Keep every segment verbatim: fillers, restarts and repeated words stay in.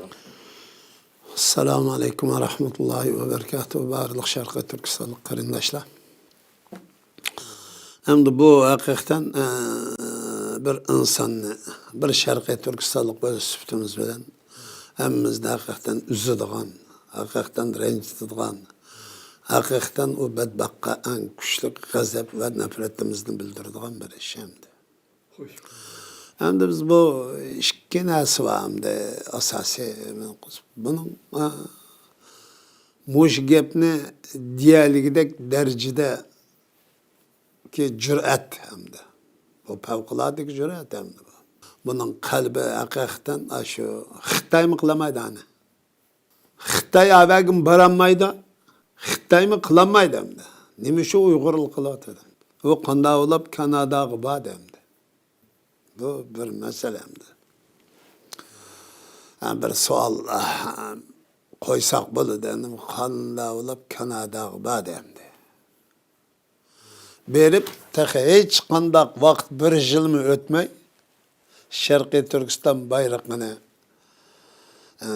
ئەسسالامۇ ئەلەيكۇم ۋە رەھمەتۇللاھى ۋە بەرىكاتۇھۇ، بارلىق شەرقىي تۈركىستانلىق قېرىنداشلار. ئەمدى بۇ ھەقىقەتەن، ئە، بىر ئىنساننى، بىر شەرقىي تۈركىستانلىق بولۇش سۈپىتىمىز بىلەن ھەممىمىزنى ھەقىقەتەن ئۈزىدىغان، ھەقىقەتەن رەنجىتىدىغان، ھەقىقەتەن ئۇ بەتبەختقە ئەڭ كۈچلۈك غەزەپ ۋە نەپرىتىمىزنى بىلدۈرىدىغان بىر ئىش ئەمدى. خوش. ئەمدى بىز بۇ ئىككى نەرسە بار ئەمدى ئاساسىي. بۇنىڭ، ئە، مۇشۇ گەپنى دېيەلىگۈدەك دەرىجىدە كى جۈرئەت ئەمدى. بۇ پەۋقۇلئاددىكى جۈرئەت ئەمدى بۇ. بۇنىڭ قەلبى ھەقىقەتەن ئاشۇ خىتايمۇ قىلالمايدۇ ئەنە. خىتاي ئەۋەگىمۇ بارالمايدۇ. خىتايمۇ قىلالمايدۇ ئەمدى. نېمە ئۈچۈن ئۇيغۇرلار قىلىۋاتىدۇ؟ ئۇ قانداق بولۇپ كاناداغا باردى ئەمدى؟ بۇ بىر مەسىلە ئەمدى. ھە، بىر سوئال قويساق بولىدۇ ئەمدى. قانداق بولۇپ كاناداغا باردى ئەمدى؟ بېرىپ، تېخى ھېچقانداق ۋاقىت، بىر يىلمۇ ئۆتمەي، شەرقىي تۈركىستان بايرىقىنى، ئە،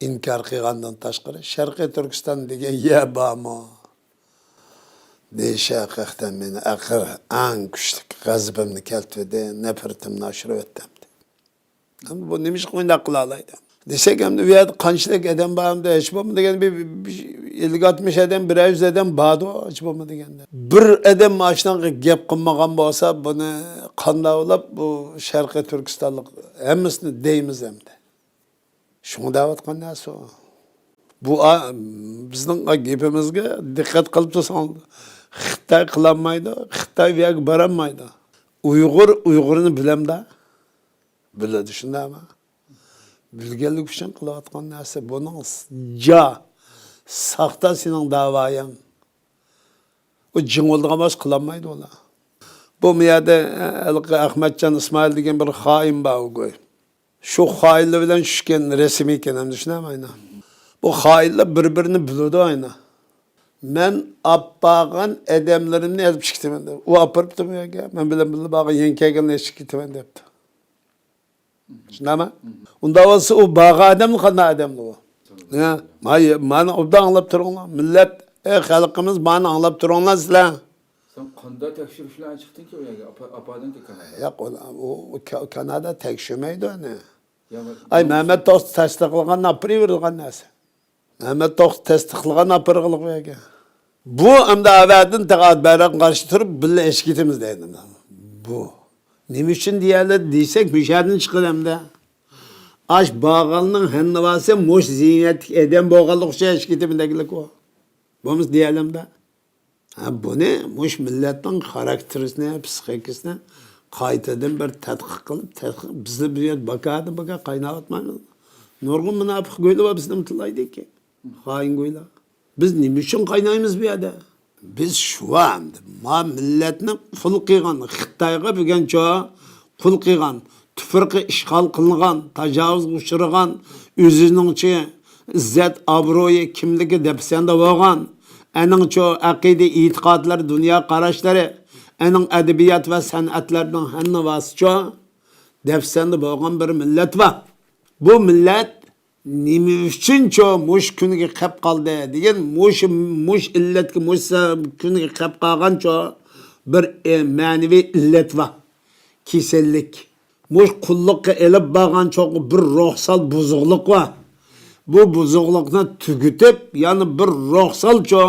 ئىنكار قىلغاندىن تاشقىرى، شەرقىي تۈركىستان دېگەن يەر بارمۇ؟ دېيىشى ھەقىقەتەن مېنى ئەقىر ئەڭ كۈچلۈك غەزىپىمنى كەلتۈردى، نەپرىتىمنى ئاشۇرۇۋەتتى. ئەمدى بۇ نېمىشقا ئۇنداق قىلالايدۇ؟ دېسەك، ئەمدى ئۇ يەردە قانچىلىك ئادەم بار، ئەمدى ھېچ بولمىدى دېگەندە بىر، بىر ئەللىك ئاتمىش ئادەم، بىر يۈز ئادەم باردۇ، ھېچ بولمىدى دېگەندە. بىر ئادەم مانا شۇناقا گەپ قىلمىغان بولسا، بۇنى قانداق بولۇپ بۇ شەرقىي تۈركىستانلىق ھەممىسىنى دەيمىز ئەمدى. شۇڭا دەۋاتقان نەرسە ئۇ. بۇ، ئا، بىزنىڭ گېپىمىزگە دىققەت قىلىپ تۇرساڭ، خىتاي قىلالمايدۇ، خىتاي بۇ يەرگە بارالمايدۇ. ئۇيغۇر ئۇيغۇرنى بىلەمدۇ؟ بىلىدۇ، شۇنداقمۇ؟ بىلگەنلىكى ئۈچۈن قىلىۋاتقان نەرسە. بۇنىڭ جا، ساختا سېنىڭ داۋايىڭ. ئۇ جىڭ بولىدىغان بولسا قىلالمايدۇ ئۇلار. بۇ، بۇ يەردە، ئە، ھېلىقى ئەخمەتجان ئىسمائىل دېگەن بىر خائىن بار، ئۇ گوي. شۇ خائىنلار بىلەن چۈشكەن رەسىم ئىكەن، ئەمدى شۇنداقمۇ؟ بۇ خائىنلار بىر-بىرىنى بىلىدۇ ئاينا. مەن ئاپارغان ئادەملىرىمنى ئېلىپ چىقىتىمەن دەپ. ئۇ ئاپىرىپتۇ بۇ يەرگە. مەن بىلەن بىللە بارغان يېڭى كەلگەنلەرنى ئېلىپ چىقىتىمەن دەپتۇ. شۇنداقمۇ؟ ئۇنداق بولسا ئۇ بارغان ئادەملا قانداق ئادەمدۇ ئۇ؟ ھە؟ ما-، مانا ئوبدان ئاڭلاپ تۇرۇڭلار. مىللەت، ئەي خەلقىمىز، مانا ئاڭلاپ تۇرۇڭلار سىلەر. سەن قانداق تەكشۈرۈش بىلەن چىقتىڭكى ئۇ يەرگە؟ ئاپا-، ئاپاردىڭكى كاناداغا؟ ياق، ئۇ، ئۇ، ئۇ كا-، كانادا تەكشۈرمەيدۇ ئۇنى. يا، ئەي، مەمەت توختى تەستىقلىغان، ئاپىرىۋېرىلغان نەرسە. مەمەت توختى تەستىقلىغان ئاپىرغىلىق بۇ يەرگە. بۇ ئەمدى ئەۋەدىن تېخى بەرەق قارشى تۇرۇپ، بىللە ئېشىپ كېتىمىز دەيدۇ. بۇ. نېمە ئۈچۈن دېيەلى دېسەك، مۇشۇ يەردىن چىقىدۇ ئەمدى. ئاش بارغاننىڭ ھەننىۋاسى مۇش زىينەتلىك ئادەم بولغانلىقى ئۈچۈن ئېشىپ كېتىمىز دېگىلىك ئۇ. بولمىسا دېيەلەمدە. ھە، بۇنى مۇش مىللەتنىڭ خاراكتېرىسىنى، پسىخىكىسىنى قايتىدىن بىر تەتقىق قىلىپ، تەتقىق، بىزنى بۇ يەردە باكادىن باكا قايناۋاتمايمىز. نۇرغۇن مۇناپىق گويلار بار بىزنىڭ تىللايدىكى. خائىن گويلار. بىز نېمە ئۈچۈن قاينايمىز بۇ يەردە؟ بىز شۇ ئەمدى ما مىللەتنى قۇل قىلغان، خىتايغا بۈگۈنچە قۇل قىلغان، تۇپرىقى ئىشغال قىلىنغان، تاجاۋۇزغا ئۇچرىغان، ئۆزىنىڭچە ئىززەت، ئابرۇيى، كىملىكى دەپسەندە بولغان، ئەنىڭچە ئەقىدە، ئېتىقادلىرى، دۇنيا قاراشلىرى، ئەنىڭ ئەدەبىيات ۋە سەنئەتلەرنىڭ ھەننىۋاسىچۇ دەپسەندە بولغان بىر مىللەت بار. بۇ مىللەت نېمە ئۈچۈنچۇ مۇشۇ كۈنگە قېپ قالدى دېگەن مۇشۇ، مۇشۇ ئىللەتكە، مۇشۇ سە-، كۈنگە قېپ قالغانچۇ بىر، ئە، مەنىۋى ئىللەت بار. كېسەللىك. مۇشۇ قۇللۇققا ئېلىپ بارغانچۇ بىر روھسال بۇزۇقلۇق بار. بۇ بۇزۇقلۇقنى تۈگىتىپ، يەنە بىر روھسالچۇ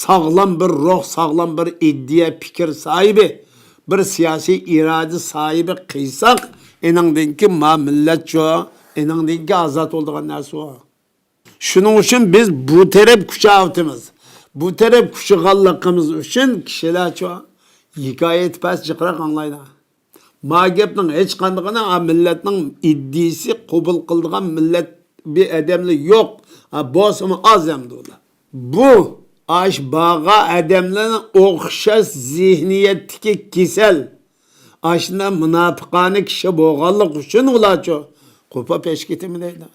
ساغلام بىر روھ، ساغلام بىر ئىدىيە، پىكىر ساھىبى، بىر سىياسىي ئىرادە ساھىبى قىلساق، ئېنىڭدىنكى ما مىللەتچۇ، ئېنىڭدىنكى ئازاد بولىدىغان نەرسە ئۇ. شۇنىڭ ئۈچۈن بىز بۇ تەرەپ كۈچەۋاتىمىز. بۇ تەرەپ كۈچىغانلىقىمىز ئۈچۈن كىشىلەرچۇ ھېكايە ئېيتىپ بەرسە جىقراق ئاڭلايدۇ. ما گەپنىڭ ھېچقاندىقىنى، ئا، مىللەتنىڭ ئىدىيىسى قوبۇل قىلىدىغان مىللەت بىر ئادەملا يوق. ئا، بولسىمۇ ئاز ئەمدى ئۇلار. بۇ ئاش بارغان ئادەملەرنىڭ ئوخشاش زېھنىيەتتىكى كېسەل، ئاشۇنداق مۇناپىقانە كىشى بولغانلىقى ئۈچۈن ئۇلارچۇ قوپۇپ ئېشىپ كېتىمەن دەيدۇ.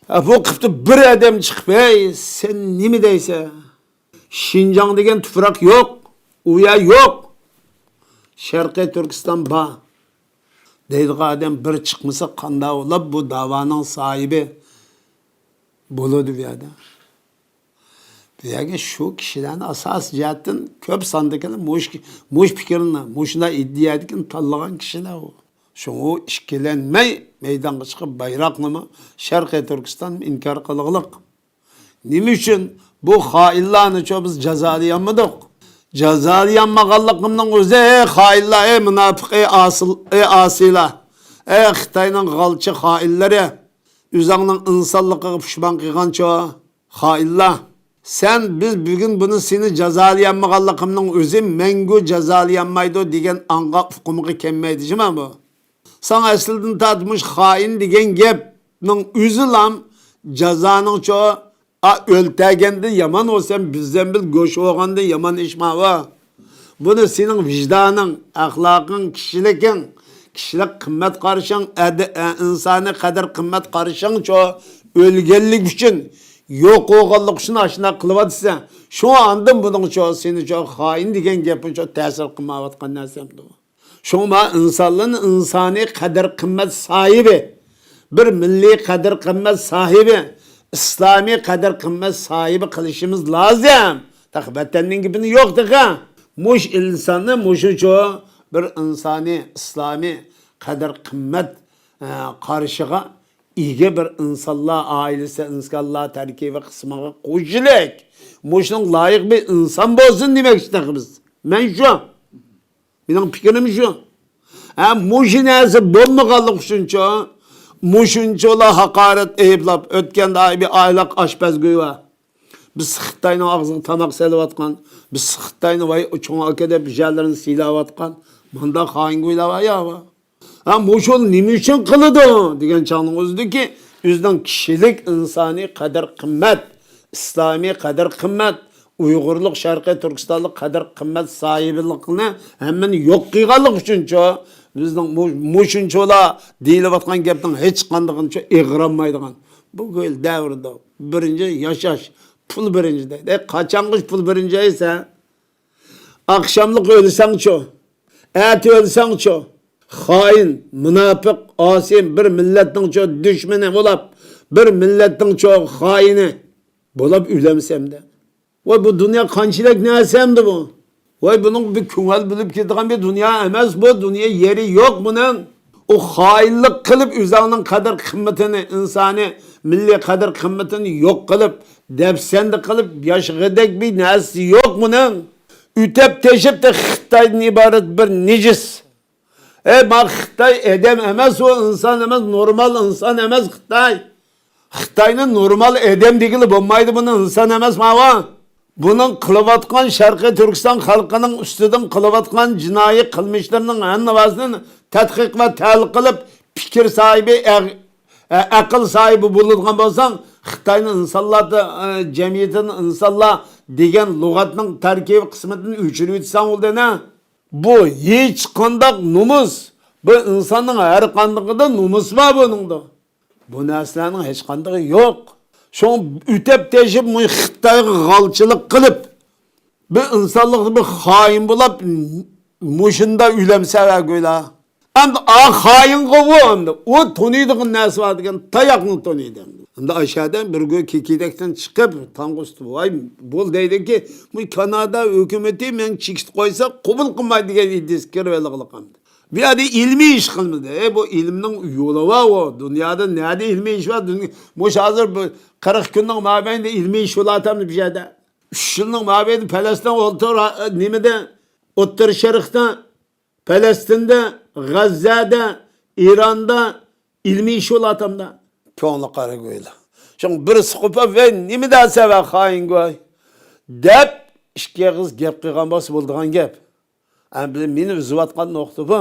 ئا، بۇ قىپتۇ بىر ئادەم چىقىپ، ھەي، سەن نېمە دەيسەن؟ شىنجاڭ دېگەن تۇپراق يوق، ئۇ يەر يوق. شەرقىي تۈركىستان بار. دەيدىغان ئادەم بىر چىقمىسا، قانداق بولۇپ بۇ داۋانىڭ ساھىبى بولىدۇ بۇ يەردە؟ بۇ يەرگە شۇ كىشىلەرنى ئاساسىي جەھەتتىن كۆپ ساندىكىلەر مۇش، مۇش پىكىرنى، مۇشۇنداق ئىدىيەدىكىنى تاللىغان كىشىلەر ئۇ. شۇڭا ئۇ ئىككىلەنمەي مەيدانغا چىقىپ، بايراقنىمۇ شەرقىي تۈركىستان ئىنكار قىلغۇلۇق. نېمە ئۈچۈن بۇ خائىنلارنىچۇ بىز جازالىيالمىدۇق؟ جازالىيالمىغانلىقىمنىڭ ئۆزى، ئەي خائىنلار، ئەي مۇناپىق، ئەي ئاسىل، ئەي ئاسىيلار، ئەي خىتاينىڭ غالچى خائىنلىرى، ئۆزۈڭنىڭ ئىنسانلىقىغا پۇشمان قىلغانچۇ خائىنلار. سەن، بىز بۈگۈن بۇنى سېنى جازالىيالمىغانلىقىمنىڭ ئۆزى مەڭگۈ جازالىيالمايدۇ دېگەن ئاڭغا ئۇقۇمغا كەلمەيدۇ جۇما بۇ. ساڭا ئەسلىدىن تارتىپ مۇشۇ خائىن دېگەن گەپنىڭ ئۆزىلام جازانىڭچۇ، ئا، ئۆلتەرگەندىن يامان بولسا، بىزدىن بىل گۆش بولغاندىن يامان ئىش ماۋۇ. بۇنى سېنىڭ ۋىجدانىڭ، ئەخلاقىڭ، كىشىلىكىڭ، كىشىلىك قىممەت قارىشىڭ، ئەدە-، ئە، ئىنسانىي قەدىر قىممەت قارىشىڭچۇ ئۆلگەنلىك ئۈچۈن، يوق بولغانلىق ئۈچۈن ئاشۇنداق قىلىۋاتىسەن. شۇڭا ئاندىن بۇنىڭچۇ سېنىچۇ خائىن دېگەن گەپنىچۇ تەسىر قىلمايۋاتقان نەرسەمدۇ؟ شۇڭا ئىنسانلارنى ئىنسانىي قەدىر-قىممەت ساھىبى، بىر مىللىي قەدىر-قىممەت ساھىبى، ئىسلامىي قەدىر-قىممەت ساھىبى قىلىشىمىز لازىم. تېخى ۋەتەننىڭ گېپىنى يوق تېخى. مۇش ئىنساننى مۇشۇچۇ بىر ئىنسانىي، ئىسلامىي قەدىر-قىممەت، ئە، قارىشىغا ئىگە بىر ئىنسانلار ئائىلىسى، ئىنسانلار تەركىبى قىسمىغا قوشۇلۇپ، مۇشۇنىڭ لايىق بىر ئىنسان بولسۇن دېمەكچى تېخى بىز. مەن شۇ. مېنىڭ پىكرىم شۇ. ھە، مۇشۇ نەرسە بولمىغانلىقى ئۈچۈنچۇ، مۇشۇنچىلا ھاقارەت ئەيىبلاپ، ئۆتكەندە بىر ئايلىق ئاشپەزگۇي بار. بىز خىتاينىڭ ئاغزىغا تاماق سېلىۋاتقان، بىز خىتاينى ۋاي چوڭ ئاكا دەپ يەرلىرىنى سىيلاۋاتقان، مۇنداق خائىنگۇيلار بار يا بار. ھە، مۇشۇ نېمە ئۈچۈن قىلىدۇ دېگەن چاغنىڭ ئۆزىدىكى ئۆزىنىڭ كىشىلىك ئىنسانىي قەدىر-قىممەت، ئىسلامىي قەدىر-قىممەت، ئۇيغۇرلۇق، شەرقىي تۈركىستانلىق قەدىر-قىممەت ساھىبلىقىنى ھەممىنى يوق قىلغانلىقى ئۈچۈنچۇ، بىزنىڭ مۇ-، مۇشۇنچىلا دېيىلىۋاتقان گەپنىڭ ھېچقاندىقىنىچۇ ئېغىرالمايدىغان. بۇ خىل دەۋردە بىرىنچى ياشاش، پۇل بىرىنچى دەيدۇ. ئەي، قاچانغىچە پۇل بىرىنچى دەيسەن؟ ئاخشاملىق ئۆلسەڭچۇ؟ ئەتە ئۆلسەڭچۇ؟ خائىن، مۇناپىق، ئاسىي، بىر مىللەتنىڭچۇ دۈشمىنى بولاپ، بىر مىللەتنىڭچۇ خائىنى بولاپ ئۆلەمسەن دە. ۋاي، بۇ دۇنيا قانچىلىك نەرسە ئەمدى بۇ؟ ۋاي، بۇنىڭ بىر كۆڭۈل بۆلۈپ كېتىدىغان بىر دۇنيا ئەمەس بۇ، دۇنيا يېرى يوق بۇنىڭ. ئۇ خائىنلىق قىلىپ، ئۆزۈڭنىڭ قەدىر-قىممىتىنى، ئىنسانىي مىللىي قەدىر-قىممىتىنى يوق قىلىپ، دەپسەندە قىلىپ ياشىغۇدەك بىر نەرسىسى يوق بۇنىڭ. ئۆتەپ تېشىپ خىتايدىن ئىبارەت بىر نىجىس. ئەي، ما خىتاي ئادەم ئەمەس، ئۇ ئىنسان ئەمەس، نورمال ئىنسان ئەمەس خىتاي. خىتاينى نورمال ئادەم دېگىلى بولمايدۇ، بۇنى ئىنسان ئەمەس ماۋۇ. بۇنىڭ قىلىۋاتقان شەرقىي تۈركىستان خەلقىنىڭ ئۈستىدىن قىلىۋاتقان جىنايى قىلمىشلىرىنىڭ ھەممىۋاسىنى تەتقىق ۋە تەھلىل قىلىپ، پىكىر ساھىبى، ئە-، ئە-، ئەقىل ساھىبى بولىدىغان بولساڭ، خىتاينى ئىنسانلار، ئە، جەمئىيىتىنى ئىنسانلار دېگەن لۇغەتنىڭ تەركىبىي قىسمىدىن ئۆچۈرۈۋېتسەڭ بولدى، نە؟ بۇ ھېچقانداق نومۇس، بۇ ئىنساننىڭ ھەر قاندىقىدا نومۇس بار بۇنىڭدا. بۇ نەرسىلەرنىڭ ھېچقاندىقى يوق. شۇڭا ئۆتەپ تېشىپ مۇ-، خىتايغا غالچىلىق قىلىپ، بۇ ئىنسانلىقتا بىر خائىن بولاپ، مۇشۇندا ئۆلەمسەن ھە گويلا. ئەمدى ئا خائىنغا ئۇ، ئەمدى ئۇ تونۇيدىغان نەرسە بار دېگەن تاياقنى تونۇيدۇ ئەمدى. ئەمدى ئاشەدە بىر گۆ كېكىدەكتىن چىقىپ، تاڭغا ئۈستى، ۋاي، بۇ دەيدىكى، بۇ كانادا ھۆكۈمىتى مەن چېكىت قويسا قوبۇل قىلمايدۇ دېگەن ئىدىيىسى كىرىۋېلىغلىق ئەمدى. بۇ يەردە ئىلمىي ئىش قىلمىدى. ئەي، بۇ ئىلىمنىڭ يولى بار ئۇ. دۇنيادا نەدە ئىلمىي ئىش بار؟ دۇنيا، مۇشۇ ھازىر بۇ قىرىق كۈننىڭ مابەينىدە ئىلمىي ئىش بولاتامدۇ بۇ يەردە؟ ئۈچ يىلنىڭ مابەينىدە پەلەستىن ئولتۇر، نېمىدە؟ ئوتتۇرا شەرقتە، پەلەستىندە، غەززەدە، ئىراندا ئىلمىي ئىش بولاتامدا. كۆڭلى قارا گويلا. شۇڭا بىرسى قوپۇپ، ۋەي، نېمە دەسەن ۋە خائىن گوي؟ دەپ ئىككى ئېغىز گەپ قىلغان بولسا بولىدىغان گەپ. ئەمدى مېنى ئۈزۈۋاتقان نۇقتا بۇ.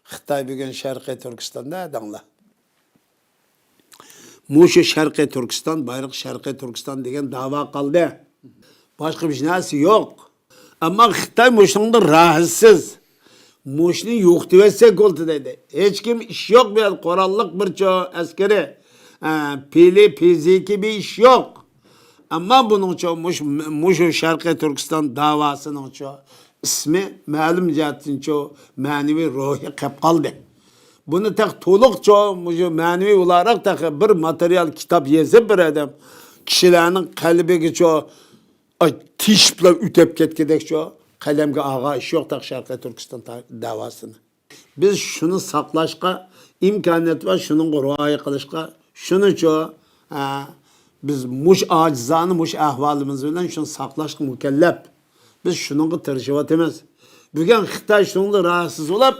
خىتاي بۈگۈن شەرقىي تۈركىستاندا دەڭلار. مۇشۇ شەرقىي تۈركىستان، بايراق شەرقىي تۈركىستان دېگەن داۋا قالدى. باشقا ھېچ نەرسە يوق. ئەمما خىتاي مۇشۇنىڭدىن راھەتسىز. مۇشۇنى يوقىتىۋەتسەك بولدى دەيدۇ. ھېچكىم ئىش يوق بۇ يەردە، قوراللىق بىرچۇ ئەسكىرى، ئە، پېلى، فىزىكىي بىر ئىش يوق. ئەمما بۇنىڭچۇ مۇش-، مۇشۇ شەرقىي تۈركىستان داۋاسىنىڭچۇ ئىسمى مەلۇم جەھەتتىنچۇ مەنىۋى روھى قېپ قالدى. بۇنى تېخى تولۇقچۇ، مۇشۇ مەنىۋى ئولاراق تېخى بىر ماتېرىيال كىتاب يېزىپ بىر ئادەم كىشىلەرنىڭ قەلبىگىچۇ، ئاي، تېشىپلا ئۆتۈپ كەتكۈدەكچۇ، قەلەمگە ئالغان ئىش يوق تېخى شەرقىي تۈركىستان تا-، دەۋاسىنى. بىز شۇنى ساقلاشقا ئىمكانىيەت بار، شۇنىڭغا رىئايە قىلىشقا، شۇنىچۇ، ئە، بىز مۇش ئاجىزانە مۇش ئەھۋالىمىز بىلەن شۇنى ساقلاشقا مۇكەللەپ. بىز شۇنىڭغا تىرىشىۋاتىمىز. بۈگۈن خىتاي شۇنىڭدا راھەتسىز بولۇپ،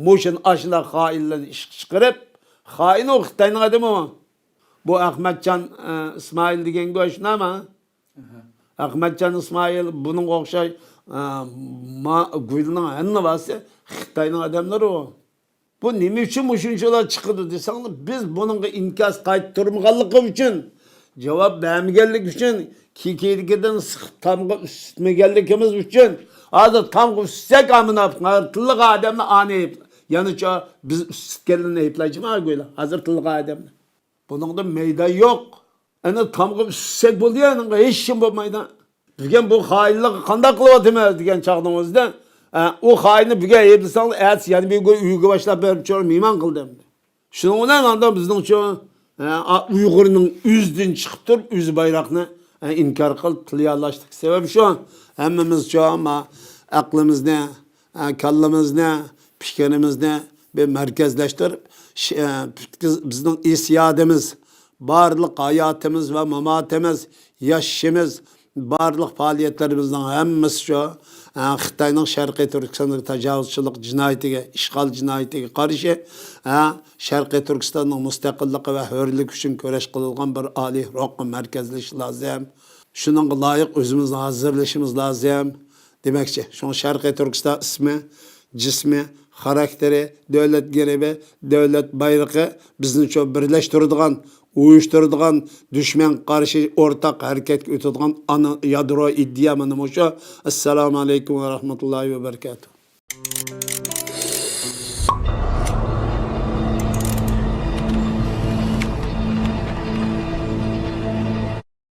مۇشۇنى ئاشۇنداق خائىنلارنى ئىشقا چىقىرىپ، خائىن ئۇ خىتاينىڭ ئادىمى ئۇ. بۇ ئەخمەتجان، ئە، ئىسمائىل دېگەنگە ئاشۇنداقمۇ؟ ئەخمەتجان ئىسمائىل، بۇنىڭغا ئوخشاش، ئە، ما-، گۇيلىنىڭ ھەممىسى خىتاينىڭ ئادەملىرى ئۇ. بۇ نېمە ئۈچۈن مۇشۇنچىلار چىقىدۇ دېسەڭلار، بىز بۇنىڭغا ئىنكاس قايتۇرمىغانلىقى ئۈچۈن، جاۋاب بەرمىگەنلىكى ئۈچۈن، كېكىدىكىدىن سىقىپ تامغا ئۈستمىگەنلىكىمىز ئۈچۈن، ھازىر تامغا ئۈستسەك، ئامىنا تىللىغان ئادەمنى ئانى يەنىچە بىز ئۈستكەنلىرىنى ئېيىبلايچىما گويلا، ھازىر تىللىغان ئادەمنى. بۇنىڭدا مەيدان يوق. ئەنە تامغا ئۈستسەك بولدى، ئەنە ھېچ ئىشىم بولمايدۇ. بۈگۈن بۇ خائىنلىققا قانداق قىلىۋاتىمىز دېگەن چاغنىڭ ئۆزىدە، ئە، ئۇ خائىننى بۈگۈن ئەيىبلىسەڭلار، ئەتىسى يەنە بىر گۆ-، ئۆيگە باشلاپ بېرىپ چور مېھمان قىلدى ئەمدى. شۇنىڭ بىلەن ئاندىن بىزنىڭچۇ، ئە، ئا-، ئۇيغۇرنىڭ ئۆزىدىن چىقىپ تۇرۇپ، ئۆزى بايراقنى، ئە، ئىنكار قىلىپ تىلىيالاشلىق سەۋەب شۇ. ھەممىمىزچۇ، ئەمما ئەقلىمىزنى، ئە، كاللىمىزنى، پىكرىمىزنى بىر مەركەزلەشتۈرۈپ، ش-، ئە، پۈتكۈز-، بىزنىڭ ئېسىيادىمىز، بارلىق ھاياتىمىز ۋە ماماتىمىز، ياشىشىمىز، بارلىق پائالىيەتلىرىمىزنىڭ ھەممىسى شۇ، ئە، خىتاينىڭ شەرقىي تۈركىستاندىكى تاجاۋۇزچىلىق جىنايىتىگە، ئىشغال جىنايىتىگە قارشى، ئە، شەرقىي تۈركىستاننىڭ مۇستەقىللىقى ۋە ھۆرلۈكى ئۈچۈن كۈرەش قىلىدىغان بىر ئالىي روھقا مەركەزلىشىش لازىم. شۇنىڭغا لايىق ئۆزىمىزنى ھازىرلىشىمىز لازىم. دېمەكچى، شۇڭا شەرقىي تۈركىستان ئىسمى، جىسمى، خاراكتېرى، دۆلەت گېربى، دۆلەت بايرىقى بىزنى شۇ بىرلەشتۈرىدىغان، ئۇيۇشتۇرىدىغان، دۈشمەنگە قارشى ئورتاق ھەرىكەتكە ئۆتىدىغان ئانا يادرو ئىدىيە مانا مۇشۇ. ئەسسالامۇ ئەلەيكۇم ۋە رەھمەتۇللاھى ۋە بەرىكاتۇھ.